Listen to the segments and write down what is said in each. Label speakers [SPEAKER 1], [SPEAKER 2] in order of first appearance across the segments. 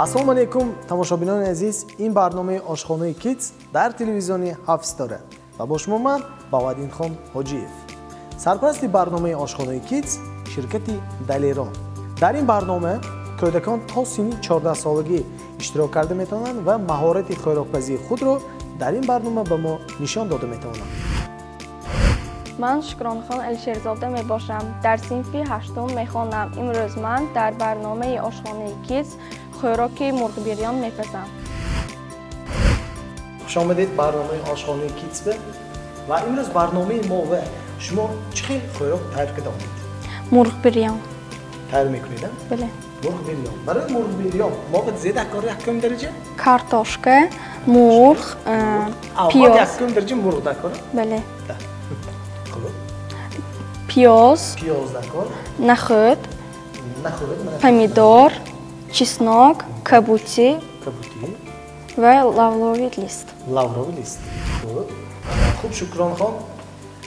[SPEAKER 1] Ассалому алайкум, тамошобинони азиз. Ин барномаи ошхонаи Kids дар телевизиони ҳафт ситора ва бо шумо ман Бавадинхон Ҳоҷиев. Сарпарасти барномаи ошхонаи Kids ширкати Далерон. Дар ин барнома кӯдакон то синни 14 солагӣ иштирок карда метавонанд ва маҳорати хӯрокпазии худро дар ин барнома ба мо нишон дода метавонанд.
[SPEAKER 2] Ман Шукронхон Алишерзода мебошам. Дар синфи ҳаштум мехонам. Имрӯз ман дар барномаи ошхонаи Kids хӯроки мурғбирён мепазам.
[SPEAKER 1] Хуш омадед барномаи ошхонаи Kids ва имрӯз барномаи мо ва шумо чӣ хел хӯрок тайёр карда омадед?
[SPEAKER 2] Мурғбирён.
[SPEAKER 1] Тайёр мекунед?
[SPEAKER 2] Бале.
[SPEAKER 1] Мурғбирён. Барои мурғбирён мо ба зе дакор якум дараҷа?
[SPEAKER 2] Картошка, мурғ, пиёз.
[SPEAKER 1] Якум дараҷа мурғ дакор?
[SPEAKER 2] Бале. Пиёз,
[SPEAKER 1] пиёз дакор,
[SPEAKER 2] нахӯд, помидор, чеснок, кабути ва лавровый лист.
[SPEAKER 1] Лавровый лист. Хуб, Шукронхон,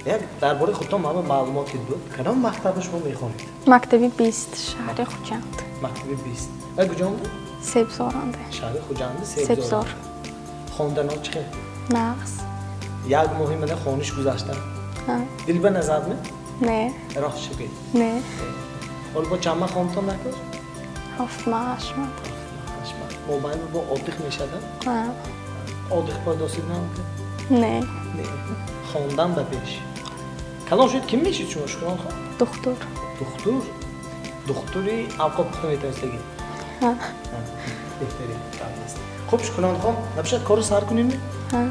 [SPEAKER 1] як дар бораи худтон ман маълумот буд. Кадом мактаб шумо мехонед?
[SPEAKER 2] Мактаби 20 шаҳри Хуҷанд.
[SPEAKER 1] Мактаби 20. Ва куҷонда?
[SPEAKER 2] Себзоранда.
[SPEAKER 1] Шаҳри Хуҷанд, Себзор. Хонданҳо чӣ хел?
[SPEAKER 2] Нағз.
[SPEAKER 1] Як моҳи мана хониш гузаштан. Дил ба назадми?
[SPEAKER 2] Не.
[SPEAKER 1] Рост шуд?
[SPEAKER 2] Не.
[SPEAKER 1] Ҳоло бо чанд маҳ хонтон накор?
[SPEAKER 2] Ҳафт маҳ, ҳашт маҳ.
[SPEAKER 1] Ҳашт маҳ. Мобайн бо отдых мешавад?
[SPEAKER 2] Ҳа.
[SPEAKER 1] Отдых пайдосид намекунад?
[SPEAKER 2] Не.
[SPEAKER 1] Не. Хондан ба пеш. Калон шуд ким мешид шумо, Шукронхон?
[SPEAKER 2] Духтур.
[SPEAKER 1] Духтур? Духтури авқот пухта метавонистагӣ?
[SPEAKER 2] Ҳа.
[SPEAKER 1] Беҳтарин. Хуб, Шукронхон, набошад корро сар кунем?
[SPEAKER 2] Ҳа.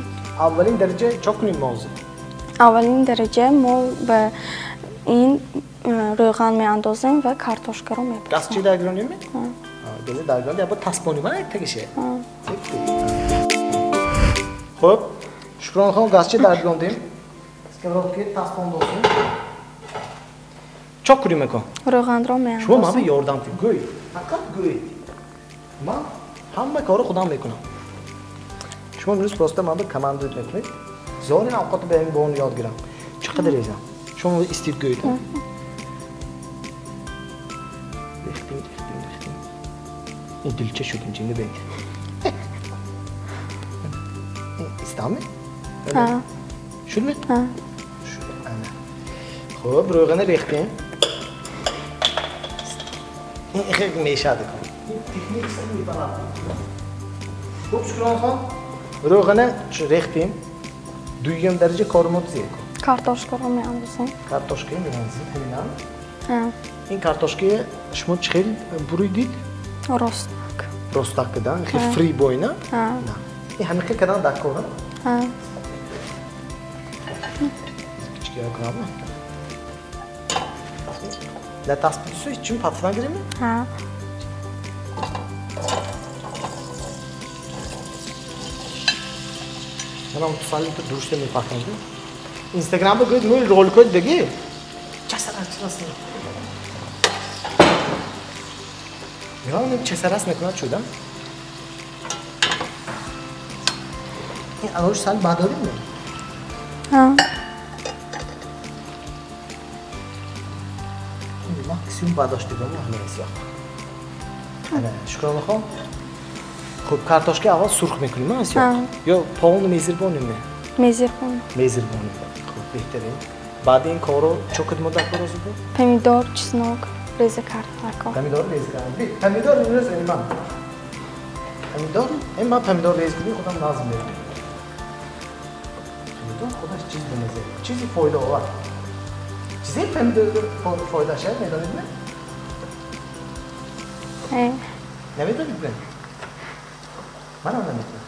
[SPEAKER 1] Аввалин дараҷа чо кунем мо ҳозир?
[SPEAKER 2] Аввалин дараҷа мо ба ин рӯған меандозем ва картошкаро мепазем.
[SPEAKER 1] Газчи даргиронем? Гази даргиронем, я бо таспонем, як тагише. Хуб, Шукронхон, газчи даргирондем. Сковородка таспон дозем. Чо кунем ака?
[SPEAKER 2] Рӯғанро меандозем.
[SPEAKER 1] Шумо ман ба ёрдам кунед. Гӯед. Фақат гӯед. Ман ҳама корро худам мекунам. Шумо имрӯз просто ман ба команда мекунед. Зори авқотро ба ин бон ёд гирам. Чӣ қадар резам? Шумо истид гӯед. Рехтим, рехтим, рехтим. Ин дилча шуд инҷа, инро бинед. Истамми?
[SPEAKER 2] Ҳа.
[SPEAKER 1] Шудми?
[SPEAKER 2] Ҳа.
[SPEAKER 1] Шуд, ана. Хуб, рӯғани рехтем. Ин хел мешад. Ин техникаси мепанад. Хуб, Шукронхон, рӯғани рехтем. Дуюм дараҷа кормо чизе кун?
[SPEAKER 2] Картошкаро меандозем.
[SPEAKER 1] Картошка меандозем, ҳаминам?
[SPEAKER 2] Ҳа.
[SPEAKER 1] Ин картошка шумо чӣ хел буридид?
[SPEAKER 2] Ростак.
[SPEAKER 1] Ростак кадан, хел фри бойна?
[SPEAKER 2] Ҳа.
[SPEAKER 1] Ин ҳамин хел кадан дар кор,
[SPEAKER 2] ҳа?
[SPEAKER 1] Кичикиро кунам? Дар таспидису чим патфан гирем?
[SPEAKER 2] Ҳа.
[SPEAKER 1] Манам тусали ту дурушта мепахнам. Инстаграм ба гӯед мӯй роликҳои диги. Часарас часарас. Меҳонам часарас накунад шудам. Ин анорш сал бадорим не?
[SPEAKER 2] Ҳа.
[SPEAKER 1] Максимум бадоштигон ҳамин аст. Ана, Шукронахон. Хуб, картошка аввал сурх мекунем, а? Ё полный мезирбонем не?
[SPEAKER 2] Мезирбонем.
[SPEAKER 1] Мезирбонем. Хуб, беҳтарин. Баъди ин корро чо кадмо дар кор озу буд?
[SPEAKER 2] Помидор, чеснок, реза кард дар кор.
[SPEAKER 1] Помидор реза кард. Помидор имрӯз ин ман. Помидор, ин ман помидор реза кунӣ худам назм мекунам. Помидор худаш чиз бемаза, чизи фоидаовар. Чизе помидор фоидааш медонед не?
[SPEAKER 2] Не.
[SPEAKER 1] Намедонед не? Манам намедонам.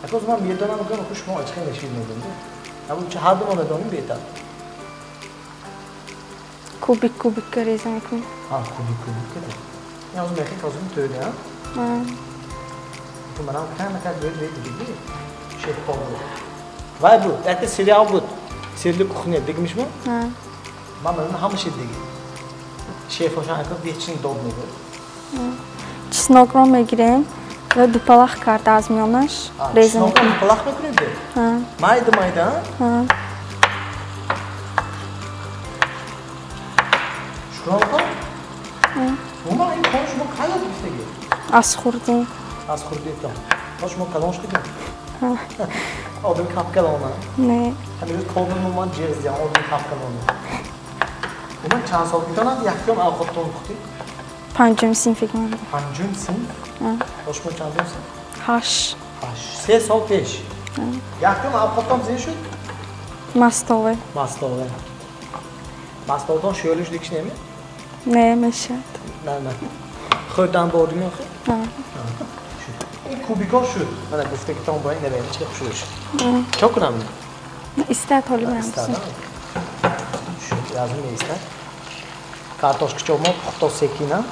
[SPEAKER 1] Акоз ман медонам, гӯям хуш мо ачхе нешид медонем. Абу ча ҳар ду мо медонем беҳтар.
[SPEAKER 2] Кубик кубик реза мекунем.
[SPEAKER 1] Ҳа, кубик кубик када. Ин ҳозир мехоҳӣ козим тӯда, ҳа?
[SPEAKER 2] Ҳа.
[SPEAKER 1] Ту манам кама-кам гӯед вей дидӣ? Шеф-повар буд. Вай буд, якта сериал буд. Сериали кухня дигмиш мо?
[SPEAKER 2] Ҳа.
[SPEAKER 1] Ман медонам ҳама шид диги. Шефошон ака беҳчин дод мегӯяд.
[SPEAKER 2] Чеснокро мегирем ва дупалах карда аз миёнаш реза мекунем.
[SPEAKER 1] Чеснокро дупалах мекунед?
[SPEAKER 2] Ҳа.
[SPEAKER 1] Майда майда, ҳа?
[SPEAKER 2] Ҳа.
[SPEAKER 1] Шукронхон?
[SPEAKER 2] Ҳа.
[SPEAKER 1] Уман ин кор шумо кай ёд гирифтагӣ?
[SPEAKER 2] Аз хурдӣ.
[SPEAKER 1] Аз хурдитон. Ҳо шумо калон шудед? Одами капкалона?
[SPEAKER 2] Не.
[SPEAKER 1] Ҳамин рӯз кобим ман ҷеғ зиям, одами капкалона. Уман чанд солгитонам якум авқоттон пухтед?
[SPEAKER 2] Панҷум синф ман.
[SPEAKER 1] Панҷум синф? Ҳо шумо чандум синф?
[SPEAKER 2] 8.
[SPEAKER 1] 8. 3 сол пеш. Якум авқоттон зин шуд?
[SPEAKER 2] Мастове.
[SPEAKER 1] Мастове. Мастоватон шӯлиш дикш неми?
[SPEAKER 2] Не, мешавад.
[SPEAKER 1] Не, не. Хӯрдан бордим охи? Шуд. Ин кубико шуд. Мана гуфтагитон бо ин набинем чӣ хушрӯ шуд. Чо кунам?
[SPEAKER 2] Истад ҳоли меандозем.
[SPEAKER 1] Шуд, язм меистад. Картошкачо мо пухто секина.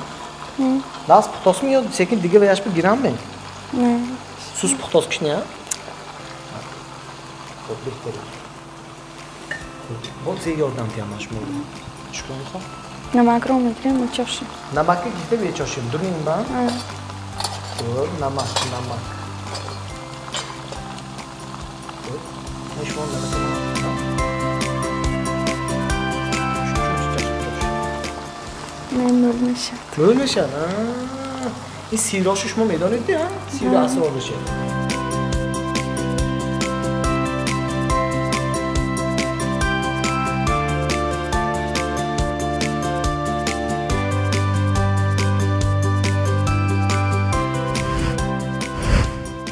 [SPEAKER 1] Нас пухтосми ё секин дига ваяш бигирам ме?
[SPEAKER 2] Не.
[SPEAKER 1] Сус пухтос кишня? Хуб, беҳтарин. Бо зе ёрдам диҳам шумо. Шукронахон?
[SPEAKER 2] Намакро мегирем, мечошем.
[SPEAKER 1] Намака гирифта мечошем. Дурин ба? Хуб, намак, намак. Хуб, шумо намак.
[SPEAKER 2] Не, мӯл мешавад.
[SPEAKER 1] Мӯл мешавад? Ин сирошу шумо медонед, сиро асрораше.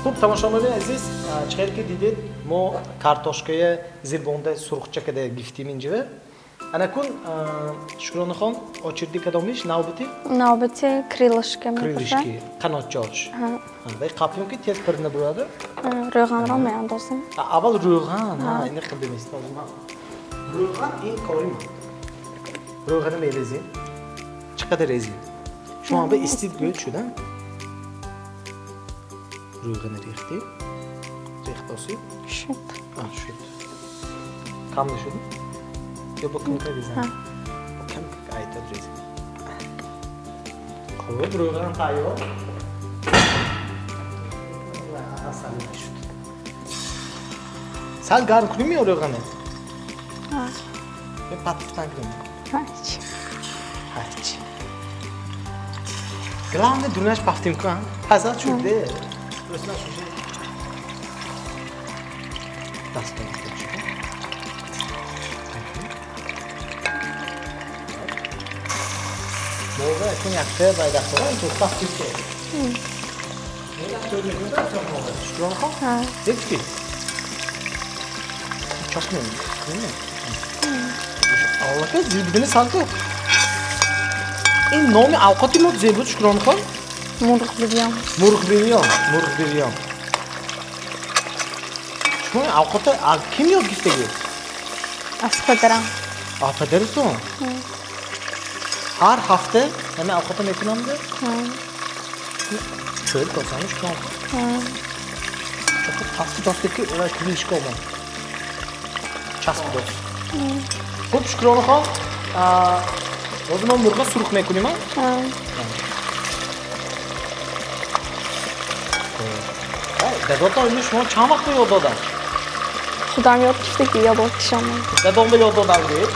[SPEAKER 1] Хуб, тамошобинони азиз, чӣ хел ки дидед, мо картошкаи зирбонда сурхча када гифтим инҷа. Анакун Шукронахон, очерди кадомиш навбати?
[SPEAKER 2] Навбати крылышки мебошад.
[SPEAKER 1] Крылышки, қанотчош. Вай қапим ки тез пир набурад.
[SPEAKER 2] Рӯғанро меандозем.
[SPEAKER 1] Аввал рӯған, ин қабл нест. Рӯған ин кори мо. Рӯғани мерезем. Чӣ қадар резем? Шумо ба истид гӯед шуда? Рӯғани рехтӣ. Рехтосӣ?
[SPEAKER 2] Шуд.
[SPEAKER 1] Шуд. Кам нашуд? Ё бо камка резам? Бо камка айтад резем. Хуб, рӯған тайёр. Асал нашуд. Сал гарм кунем ё рӯғане? Ё патифтан кунем?
[SPEAKER 2] Ҳарчи.
[SPEAKER 1] Ҳарчи. Главное дунаш пафтим кун. Пазад шуд де. Рӯсна шуд. Дастон шуд. Мова акун якта байдақора ин тоқтақ кифте. Шукронахон? Зеб чӣ? Чоқмем. Аллака зирбидини салку. Ин номи авқоти мо зеб буд, Шукронахон?
[SPEAKER 2] Мурғ бирён.
[SPEAKER 1] Мурғ бирён, мурғ бирён. Шумо ин авқотро аз ким ёд гирифтагӣ?
[SPEAKER 2] Аз падарам.
[SPEAKER 1] Аз падаратон? Ҳар ҳафта ҳамин авқотро мекунам де? Шӯл косам Шукронахон? Чоқи тафти досте ки крылышка омад. Часпи дос. Хуб, Шукронахон, ҳозир мо мурғро сурх мекунем, а? Дадотон инро шумо чанд вақт ёд доданд?
[SPEAKER 2] Худам ёд гирифтагӣ, ёд додишам.
[SPEAKER 1] Дадом ба ёд додам гӯед?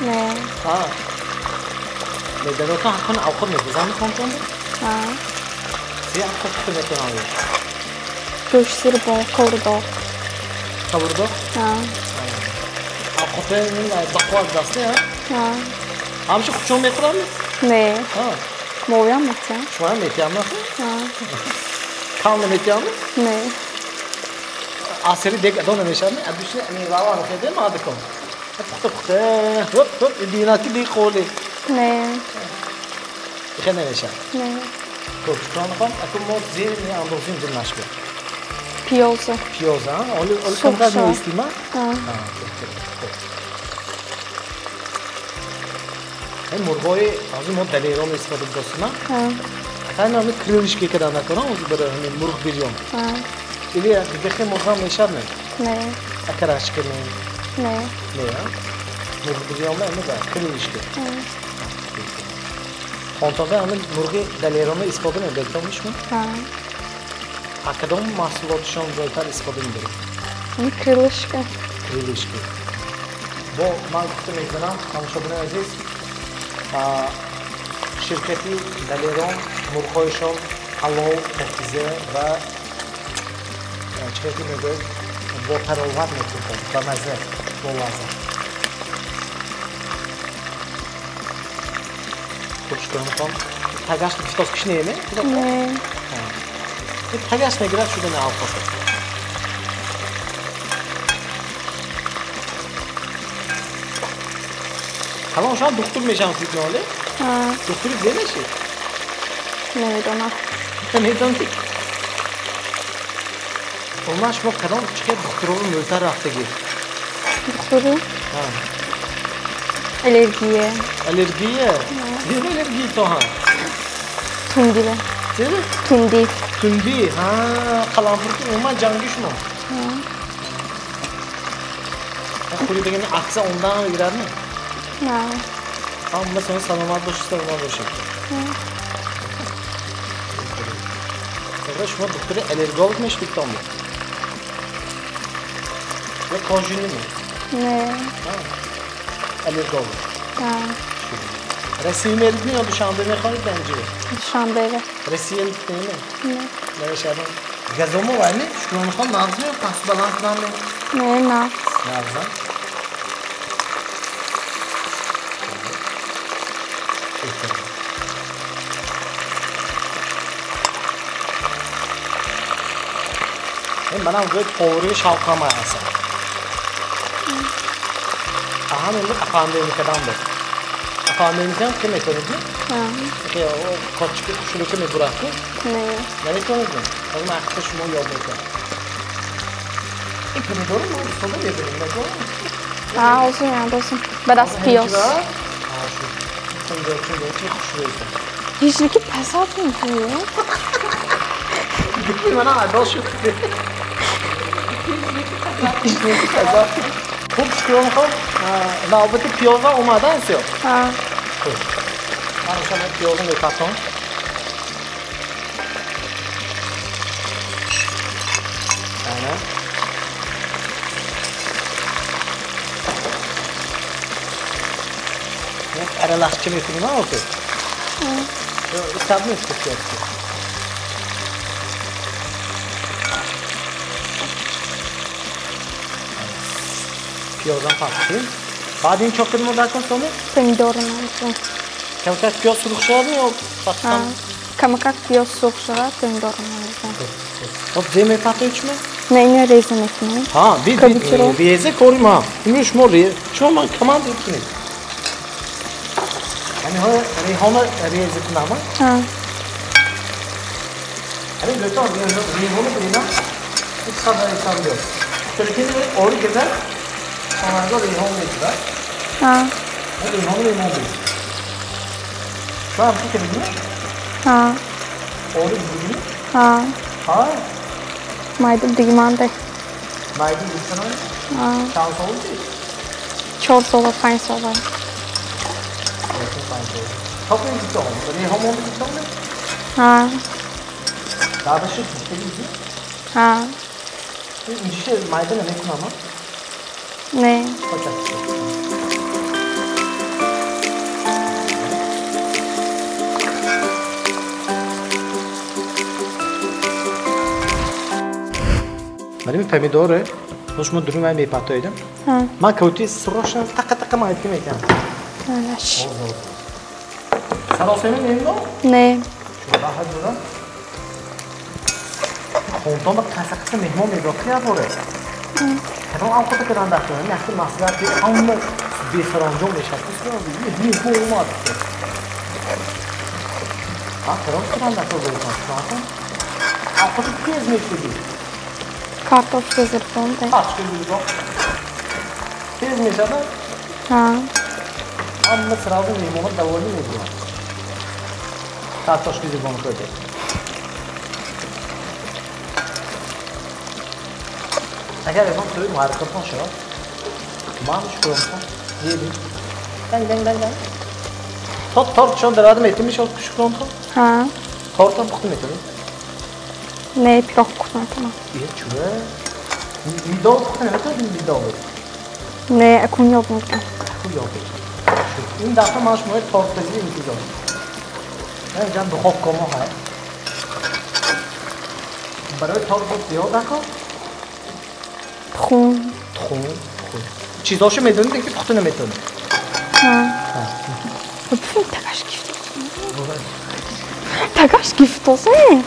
[SPEAKER 2] Не.
[SPEAKER 1] Не, дадотон ҳаққан авқот мепазанд хонтон? Се авқот пухта метавонанд?
[SPEAKER 2] Гӯшт сир бо қовурдоқ.
[SPEAKER 1] Қовурдоқ? Авқоти бақувват даст, не? Ҳамеша худшон мехӯранд?
[SPEAKER 2] Не. Мовиам метиҳам.
[SPEAKER 1] Шумоам метиҳам, нахӯ? Кам наметиҳам?
[SPEAKER 2] Не.
[SPEAKER 1] Асири дег адо намешавад? Обычно меваро мехӯред, мардакон. Пухта пухта, ҳоп ҳоп, бинад ки дег холӣ.
[SPEAKER 2] Не.
[SPEAKER 1] Ихе намешавад?
[SPEAKER 2] Не.
[SPEAKER 1] Хуб, Шукронахон, акун мо зер меандозем дилнашба.
[SPEAKER 2] Пиёза.
[SPEAKER 1] Пиёза, оли камтар меистим, а? Ин мурғои ҳозир мо далерон истифода будостим, а? Хайна ҳамин крылышки кадан накунам, ҳозир барои ҳамин мурғ бирён. Или дига хел мурғ ҳам мешавад, не?
[SPEAKER 2] Не.
[SPEAKER 1] Акарашка не?
[SPEAKER 2] Не.
[SPEAKER 1] Не, а? Мурғ бирён ҳамин да, крылышки. Хонтонда ҳамин мурғи далеронро истифода мебаред, шумо? А кадом маҳсулотшон зиёдтар истифода мебаред?
[SPEAKER 2] Крылышка.
[SPEAKER 1] Крылышки. Бо ман гуфта мекунам, тамошобинони азиз, Ширкати Далерон мурғҳояшон ҳалол, покиза ва чӣ ки мегӯяд бо тароват мепухтанд, ба мазза, бо лаззат. Хуб, Шукронахон, тагаш гифтоз кишнеме?
[SPEAKER 2] Не.
[SPEAKER 1] Тагаш мегирад шуда на авқота. Калон шуд духтур мешавам фитноле? Духтури зе меши?
[SPEAKER 2] Намедонам.
[SPEAKER 1] Намедонӣ? Умуман шумо кадом чӣ хел духтуроро мӯлтар рафтагӣ?
[SPEAKER 2] Духтури? Аллергия.
[SPEAKER 1] Аллергия? Зеро аллергия то ҳам?
[SPEAKER 2] Тундӣ.
[SPEAKER 1] Зеро?
[SPEAKER 2] Тундӣ.
[SPEAKER 1] Тундӣ? Ҳа, қаламфур ки умуман ҷанги шумо. Хӯридагини акса ондан мегирадми?
[SPEAKER 2] На.
[SPEAKER 1] Ҳама сона саломат бошед, саломат бошед. Шумо духтури аллерголог мешудед томи? Ё кожиними?
[SPEAKER 2] Не.
[SPEAKER 1] Аллерголог?
[SPEAKER 2] Ҳа.
[SPEAKER 1] Россия меридми ё Душанбе мехонед ганҷи?
[SPEAKER 2] Душанбе.
[SPEAKER 1] Россия неме?
[SPEAKER 2] Не.
[SPEAKER 1] Намешавад. Газомо вайми? Шукронахон нағз ме ё паст баланд кунам ме?
[SPEAKER 2] Не, нағз.
[SPEAKER 1] Нағза? Манам гӯяд повари шавқама ҳастам. Аҳам инди афандемикадан буд. Афандемикам ки метавонидми? Кочки хушрӯка мебурад-ку?
[SPEAKER 2] Не.
[SPEAKER 1] Наметавонидми? Ҳозир ман ҳақиқата шумо ёд мекунам. Ин помидорро мо истода мебурем, накун?
[SPEAKER 2] Ҳа, ҳозир меандозем. Баъд аз пиёз.
[SPEAKER 1] Чи хушрӯйка.
[SPEAKER 2] Ҳеҷ пасад мекунӣ?
[SPEAKER 1] Манам адо шуд. Хуб, Шукронахон, навбати пиёза омадан сё?
[SPEAKER 2] Ҳа.
[SPEAKER 1] Хуб. Ман ошама пиёза мепасам. Ана. Аралашча мекунем, а охир? Истаб нест пиёзки. Пиёзам пахтим. Баъд ин чо кардем дар кун соми?
[SPEAKER 2] Помидорро мерезем.
[SPEAKER 1] Камакак пиёз сурх шавад ё пахтам?
[SPEAKER 2] Камакак пиёз сурх шавад, помидорро мерезем.
[SPEAKER 1] Хоб, зе мепахтед шумо?
[SPEAKER 2] Не, ино реза мекунем.
[SPEAKER 1] Ҳа, бид реза кори ма. Имрӯз шумо шумо ман команда кунед. Ҳаминҳо реҳона реза кунам, а?
[SPEAKER 2] Ҳа.
[SPEAKER 1] Ҳамин гӯтон реҳона бинам. Ҳеҷ хабар нестам биёд. Чунки ори газад хонанда реҳон мекунад.
[SPEAKER 2] Ҳа.
[SPEAKER 1] Реҳон мемонед. Шумо ҳам фикр мекунед?
[SPEAKER 2] Ҳа.
[SPEAKER 1] Ори будӣ?
[SPEAKER 2] Ҳа.
[SPEAKER 1] Ҳа?
[SPEAKER 2] Майда дигманде.
[SPEAKER 1] Майда дигманде?
[SPEAKER 2] Ҳа.
[SPEAKER 1] Чанд сол будӣ?
[SPEAKER 2] 4 сола, 5 сола.
[SPEAKER 1] 5 сола. То кунем дитом? Реҳон монди дитом?
[SPEAKER 2] Ҳа.
[SPEAKER 1] Дадаши дитагӣ?
[SPEAKER 2] Ҳа.
[SPEAKER 1] Инҷише майда намекунам, а?
[SPEAKER 2] Не.
[SPEAKER 1] Ман ин помидорро шумо дурун вай мепатоидам. Ман кавти срочно тақа-тақа майда мекунам.
[SPEAKER 2] Алаш.
[SPEAKER 1] Саросема немно?
[SPEAKER 2] Не.
[SPEAKER 1] Чуба ҳазура? Хонтон ба қаса-қаса меҳмон мебиёд, ки яборе? Кадом авқота кадан дар кунам? Яхти маслиҳат ки ҳама бесаранҷом мешавад. Меҳмон омад. А, кадом кадан дар кор бозикан? Авқоти тез мешудӣ.
[SPEAKER 2] Картошка зирбон.
[SPEAKER 1] Картошка зирбон. Тез мешавад?
[SPEAKER 2] Ҳа.
[SPEAKER 1] Ҳама сразу меҳмонро довольны мекунад. Картошка зирбон хӯрдед. Агар ягон тӯи муаррихатон шавад, ман Шукронхон зебим. Данг, данг, данг, данг. То торт шон дарояд метавонӣ Шукронхон?
[SPEAKER 2] Ҳа.
[SPEAKER 1] Тортам пухта метавонӣ?
[SPEAKER 2] Не, пирог пухта метавонам.
[SPEAKER 1] Е, чӯ? Мидол пухта наметавонӣ мидол?
[SPEAKER 2] Не, акун ёд мекунам.
[SPEAKER 1] Акун ёд мекунам. Ин дафъа ман шуморо тортпазӣ интизор. Инҷа духовка мо ҳаст. Барои торт боз зиёд ако?
[SPEAKER 2] Тухм.
[SPEAKER 1] Тухм. Чизошо медонед ки пухта наметонед?
[SPEAKER 2] Ҳа. Тагаш гифтосем. Тагаш гифтосем.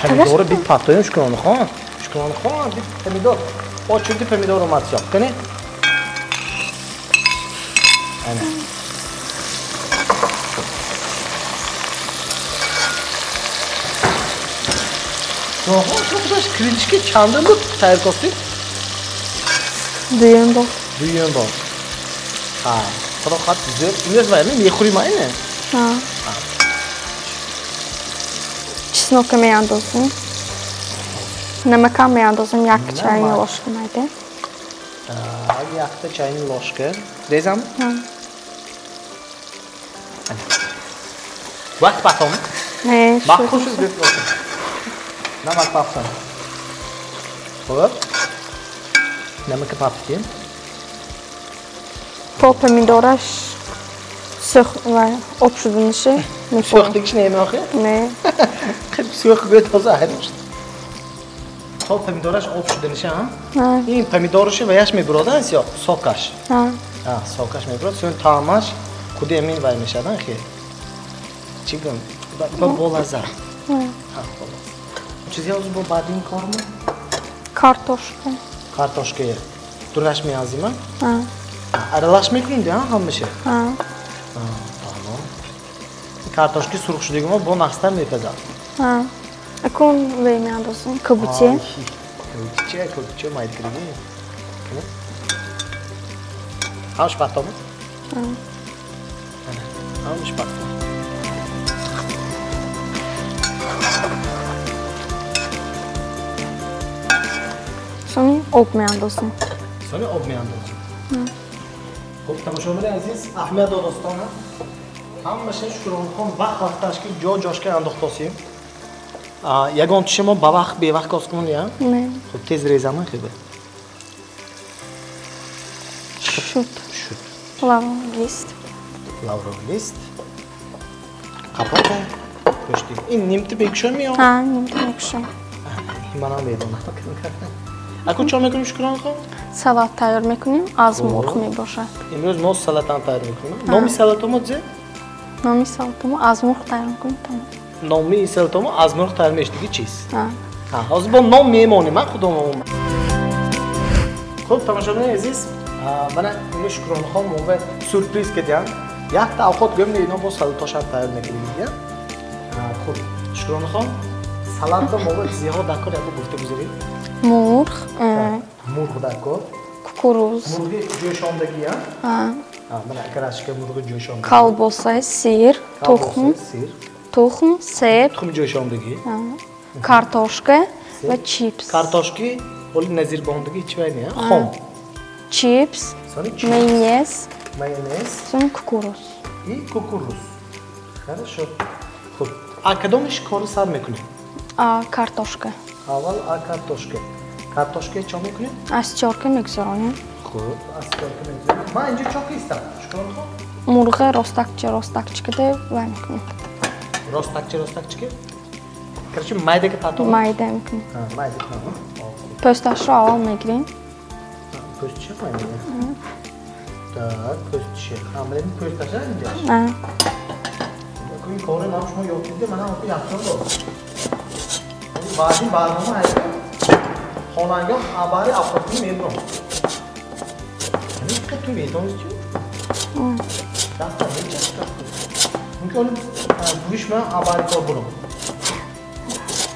[SPEAKER 1] Помидорро бит партоем Шукронахон. Шукронахон бит помидор. Очурди помидор омад сиёқ. Кани? Ана. Шукронахон, шумо худаш крылышки чандин буд тайёр костед?
[SPEAKER 2] Дуюм бор.
[SPEAKER 1] Дуюм бор. Ҳа, худо хоҳад зӯр. Имрӯз вай мехӯрим айне?
[SPEAKER 2] Ҳа. Чеснока меандозем. Намакам меандозем, як чайни ложка майда.
[SPEAKER 1] Так, якта чайни ложка. Резам?
[SPEAKER 2] Ҳа.
[SPEAKER 1] Вақт пахтом?
[SPEAKER 2] Не,
[SPEAKER 1] Маххуш зӯр бошад. Намак пахтам. Хуб. Намака пахтем.
[SPEAKER 2] То помидораш сӯх ва об шуданиша мепоем.
[SPEAKER 1] Сӯхтагиш намеохи?
[SPEAKER 2] Не.
[SPEAKER 1] Сӯх гӯя тоза айрм шуд. То помидораш об шуданиша, ҳа?
[SPEAKER 2] Ҳа.
[SPEAKER 1] Ин помидораша ваяш мебурода сиёх, сокаш.
[SPEAKER 2] Ҳа.
[SPEAKER 1] Ҳа, сокаш мебурод, сӯн таъмаш худи ҳамин вай мешавад, хе. Чӣ гӯям? Ба болаззат.
[SPEAKER 2] Ҳа.
[SPEAKER 1] Ҳа, болаззат. Чизе ҳозир бо баъди ин кор мо?
[SPEAKER 2] Картошка.
[SPEAKER 1] Картошкая. Дураш меанзима?
[SPEAKER 2] Ҳа.
[SPEAKER 1] Аралаш мекунем, ҳа, ҳамаша?
[SPEAKER 2] Ҳа.
[SPEAKER 1] Тамом. Картошки сурх шудагӣ мо бо нақстар мепазад.
[SPEAKER 2] Ҳа. Акун вей меандозем, кабути.
[SPEAKER 1] Кабутича, кабутича майда кардагӣ. Ҳамаш партома?
[SPEAKER 2] Ҳа.
[SPEAKER 1] Ҳамаш партома.
[SPEAKER 2] Сони об меандозем.
[SPEAKER 1] Сони об меандозем. Хуб, тамошобинони азиз, аҳамият додостона. Ҳамаша Шукронахон вақт вақташ ки ҷо ҷошка андохтосем. Ягон тиши мо ба вақт бевақт кос кунем, я?
[SPEAKER 2] Не.
[SPEAKER 1] Хуб, тез резама хебе.
[SPEAKER 2] Шуд.
[SPEAKER 1] Шуд.
[SPEAKER 2] Лавровый лист.
[SPEAKER 1] Лавровый лист. Қапоқа. Пушти. Ин нимти бекушон мео?
[SPEAKER 2] Ҳа, нимти мекушам.
[SPEAKER 1] Манам медонам. Акун чо мекунем Шукронахон?
[SPEAKER 2] Салат тайёр мекунем, аз мурғ мебошад.
[SPEAKER 1] Имрӯз мо салатам тайёр мекунем. Номи салатомо зе?
[SPEAKER 2] Номи салатомо аз мурғ тайёр мекунем, тамом.
[SPEAKER 1] Номи салатомо аз мурғ тайёр мешудиги чиз?
[SPEAKER 2] Ҳа.
[SPEAKER 1] Ҳа, ҳозир бо ном мемонем, ман худо номам. Хуб, тамошобинони азиз, мана имрӯз Шукронахон мо сюрприз кардиям. Якта авқот гӯем, ино бо салатошам тайёр мекунем, я? Хуб, Шукронахон, салатро мо зиҳо дакор яко гуфта гузарем.
[SPEAKER 2] Мурғ,
[SPEAKER 1] мурғ дакор.
[SPEAKER 2] Кукуруз.
[SPEAKER 1] Мурғи ҷӯшондагӣ, я?
[SPEAKER 2] Ҳа.
[SPEAKER 1] Мана акрашка мурғи ҷӯшондагӣ.
[SPEAKER 2] Колбоса, сир, тухм.
[SPEAKER 1] Сир.
[SPEAKER 2] Тухм, себ.
[SPEAKER 1] Тухми ҷӯшондагӣ.
[SPEAKER 2] Картошка ва чипс.
[SPEAKER 1] Картошки оли назирбондагӣ чӣ вай не? Хом.
[SPEAKER 2] Чипс, майонез.
[SPEAKER 1] Майонез.
[SPEAKER 2] Сони кукуруз.
[SPEAKER 1] И кукуруз. Хорошо. Хуб. А кадомиш корро сар мекунем?
[SPEAKER 2] А картошка.
[SPEAKER 1] Аввал а картошка. Картошка чо мекунем?
[SPEAKER 2] Аз чорка мегузаронем.
[SPEAKER 1] Хуб, аз чорка мегузаронем. Ман инҷо чо кистам? Шукронахон?
[SPEAKER 2] Мурға ростакча ростакча кида вай мекунем.
[SPEAKER 1] Ростакча ростакча ки? Короче, майда ки патом?
[SPEAKER 2] Майда мекунем.
[SPEAKER 1] Ҳа, майда кунам.
[SPEAKER 2] Пӯсташро аввал мегирем.
[SPEAKER 1] Пӯстча майда? Так, пӯстча. Ҳа, мана пӯсташа инҷа?
[SPEAKER 2] Ҳа.
[SPEAKER 1] Ин корро нам шумо ёд дидед, мана он яхчон дод. Баъди барнома ҳайда хонангон абари авқотӣ мебурам. Ҳамин қад ту медонистӣ? Даста мечаспад. Мумкин оли гӯш ман абари кор бурам.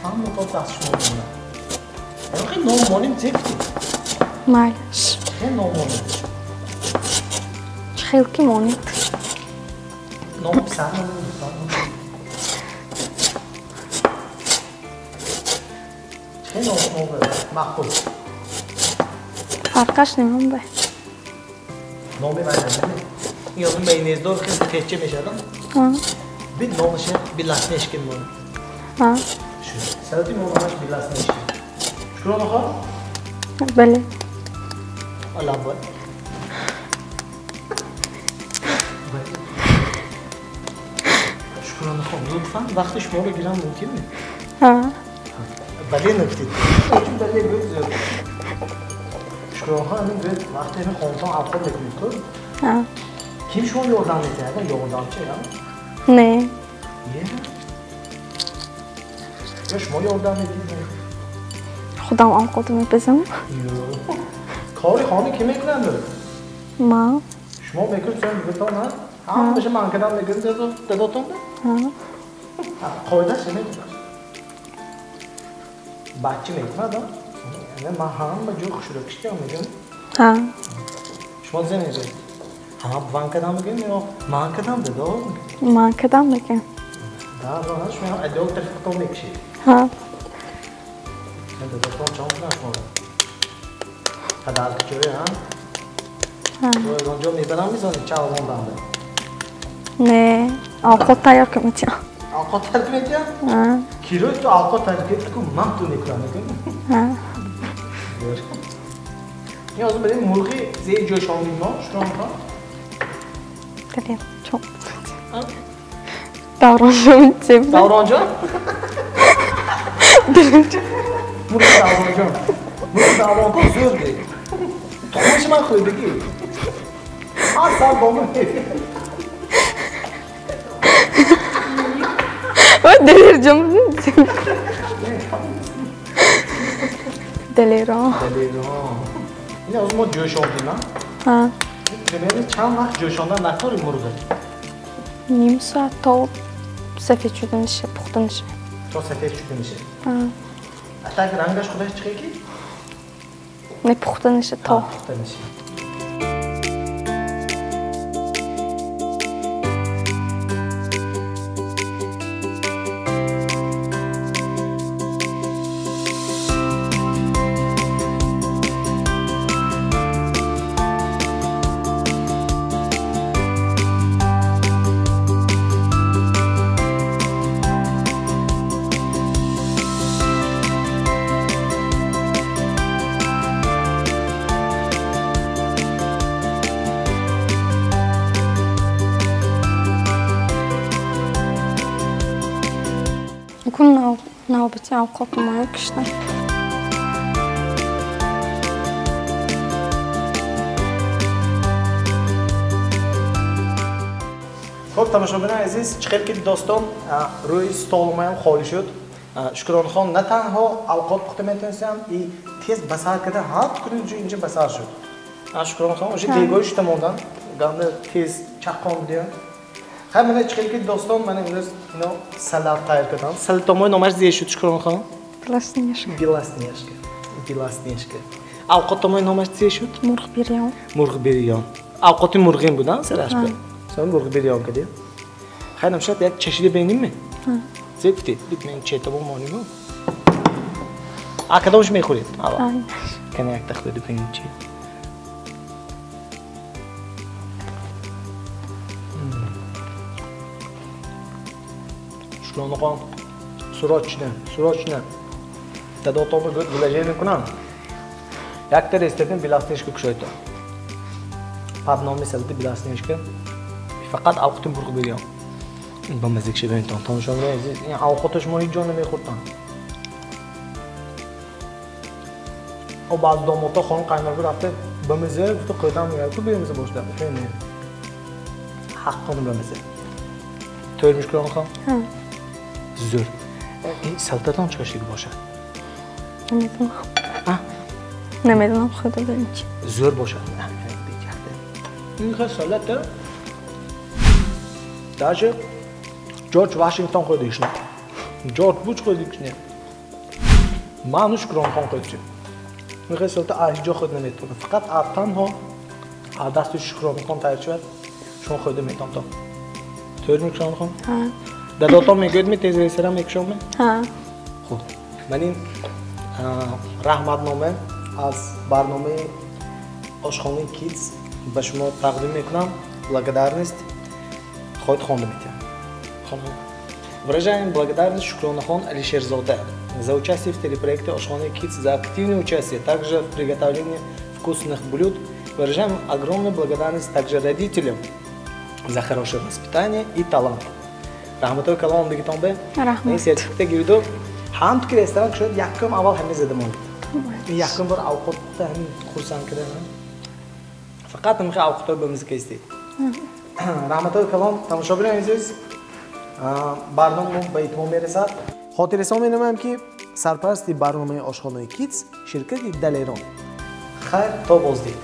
[SPEAKER 1] Ҳама кор даст шумо мемонад. Ҳамин ном моним зефти.
[SPEAKER 2] Майлаш.
[SPEAKER 1] Хел ном моним.
[SPEAKER 2] Чӣ хел ки монед?
[SPEAKER 1] Ном писар моним, духтар моним. Чӣ ном маъқул?
[SPEAKER 2] Фарқаш немон бе.
[SPEAKER 1] Номи ман намедонам. Ин ёзм майонездор хел сафедча мешавад.
[SPEAKER 2] Ҳа.
[SPEAKER 1] Бит номаша биласнешки монем.
[SPEAKER 2] Ҳа.
[SPEAKER 1] Шу. Салати мо номаш биласнешки. Шукронахон?
[SPEAKER 2] Бале.
[SPEAKER 1] Аллоҳ. Лутфан вақти шуморо гирам мумкин ме?
[SPEAKER 2] Ҳа.
[SPEAKER 1] Бале нагуфтед. Чун бале гӯед зӯр. Шукронхон, ҳамин гӯед вақте ҳамин хонатон авқот мекунед ку?
[SPEAKER 2] Ҳа.
[SPEAKER 1] Ким шумо ёрдам метиҳад? Ёрдамчи ям?
[SPEAKER 2] Не.
[SPEAKER 1] Не? Ё шумо ёрдам метиҳед?
[SPEAKER 2] Худам авқот мепазам.
[SPEAKER 1] Ё. Кори хона ки мекунанд?
[SPEAKER 2] Ман.
[SPEAKER 1] Шумо мекунед, сон бибитон, ҳа? Ҳамаша ман кардам мекунед, дадотон?
[SPEAKER 2] Ҳа.
[SPEAKER 1] Қоидаш намекунад. Бача мекунад, а? Ман ҳама ҷо хушрӯ киштиам мегӯям.
[SPEAKER 2] Ҳа.
[SPEAKER 1] Шумо зе мегӯед? Ҳама ван кардам мегӯям ё ман кардам дадо?
[SPEAKER 2] Ман кардам мегӯям.
[SPEAKER 1] Да, да, шумо адёл тарафи мекушед.
[SPEAKER 2] Ҳа.
[SPEAKER 1] Дадотон чон кунад шуморо? Падаркичӯе, ҳа?
[SPEAKER 2] Ҳа.
[SPEAKER 1] Ҷо мебарам мизонед чалмонданда?
[SPEAKER 2] Не, авқот тайёр кунед.
[SPEAKER 1] Авқот тайёр кунед?
[SPEAKER 2] Ҳа.
[SPEAKER 1] Кирои ту авқот тайёр кунед, ку ман ту мекунам, мекунӣ?
[SPEAKER 2] Ҳа.
[SPEAKER 1] Ин ҳозир барем мурғи зери ҷӯшондем мо, Шукронхон?
[SPEAKER 2] Далер, чон. Давронҷон зеб.
[SPEAKER 1] Давронҷон? Мурғи Давронҷон. Мурғи Давронҷон зӯр де. Тухмаши ман хӯрдагӣ. Ҳар сар бо ман
[SPEAKER 2] Ой, Далерҷон. Далерон.
[SPEAKER 1] Далерон. Ин ҳозир мо ҷӯшондем, а?
[SPEAKER 2] Ҳа.
[SPEAKER 1] Примерно чанд вақт ҷӯшондан накорем мурғи?
[SPEAKER 2] Ним соат то сафед шуданиша, пухтаниша.
[SPEAKER 1] То сафед шуданиша?
[SPEAKER 2] Ҳа.
[SPEAKER 1] А так рангаш худаш чӣ ки?
[SPEAKER 2] Не, пухтаниша то.
[SPEAKER 1] Пухтаниша.
[SPEAKER 2] Навбати авқот моя киштам.
[SPEAKER 1] Хуб, тамошобинони азиз, чӣ хел ки достон рӯи столмаям холӣ шуд. Шукронхон на танҳо авқот пухта метавонистам, и тез басар карда ҳар куни ҷо инҷа басар шуд. Шукронхон уже дегои шута мондан, ганда тез чаққон будиям. Хай, мана чӣ хел ки достон, мана имрӯз ино салат тайёр кардам. Салатомои номаш зер шуд, Шукронхон?
[SPEAKER 2] Белоснежка.
[SPEAKER 1] Белоснежка. Белоснежка. Авқотомои номаш зер шуд?
[SPEAKER 2] Мурғ бирён.
[SPEAKER 1] Мурғ бирён. Авқоти мурғин будан сараш бе? Сон мурғ бирён кардем. Хай, намшад як чашида бинем ме?
[SPEAKER 2] Ҳа.
[SPEAKER 1] Зер гуфтед, бит мен четабо моним. А кадомш мехӯред? Ава. Кани як тахта бинем чи. Шукронахон, срочно, срочно. Дадотонро гӯд гулажа мекунам. Якта ресторан Белоснежка кушойтон. Под номи салати Белоснежка. Фақат авқоти мурғ бирён. Ба мазза шибентон. Тамошобинони азиз, ин авқото шумо ҳеҷ ҷо намехӯртан. О баъзе домотҳо хон қайнорга рафта ба мазза гуфта қӯйдан мегӯяд, ку бемазза бошад. Не. Ҳаққони ба мазза. Тӯрми Шукронахон?
[SPEAKER 2] Ҳа.
[SPEAKER 1] Зӯр. Ин салтатон чӣ кашида бошад?
[SPEAKER 2] Намедонам. Намедонам, худо донад чи.
[SPEAKER 1] Зӯр бошад. Ин хел салата даже Ҷорҷ Вашингтон хӯрдагишна. Ҷорҷ Буш хӯрдагишна. Ману Шукронхон хӯрдагишна. Ин хел салата аз ҳеҷ ҷо хӯрда наметавонад. Фақат танҳо аз дасти Шукронахон тайёр шавад, шумо хӯрда метавонед. Тӯрми Шукронахон?
[SPEAKER 2] Ҳа.
[SPEAKER 1] Дадотон мегӯяд ми тез ресторан мекушом?
[SPEAKER 2] Ҳа.
[SPEAKER 1] Хуб, ман ин раҳматнома аз барномаи ошхонаи Kids ба шумо тақдим мекунам. Благодарность хоҳед хонда метиҳам. Выражаем благодарность Шукронахон Алишерзода за участие в телепроекте Ошхонаи Kids, за активное участие также в приготовлении вкусных блюд. Выражаем огромную благодарность также родителям за хорошее воспитание и талант. Раҳматои калон дигитон бе.
[SPEAKER 2] Раҳмат.
[SPEAKER 1] Ин сертификата гириду ҳам ту ки ресторан шуд, якум аввал ҳамин зада монд. Якум бор овқатда ҳамин хурсанд кардам. Фақат ҳамин овқатҳои ба музыка истед. Раҳматои калон, тамошобинони азиз, барнома ба итмом мерасад. Хотиррасон менамоям, ки сарпарасти барномаи ошхонаи Китс ширкати Далерон. Хайр, то боздид.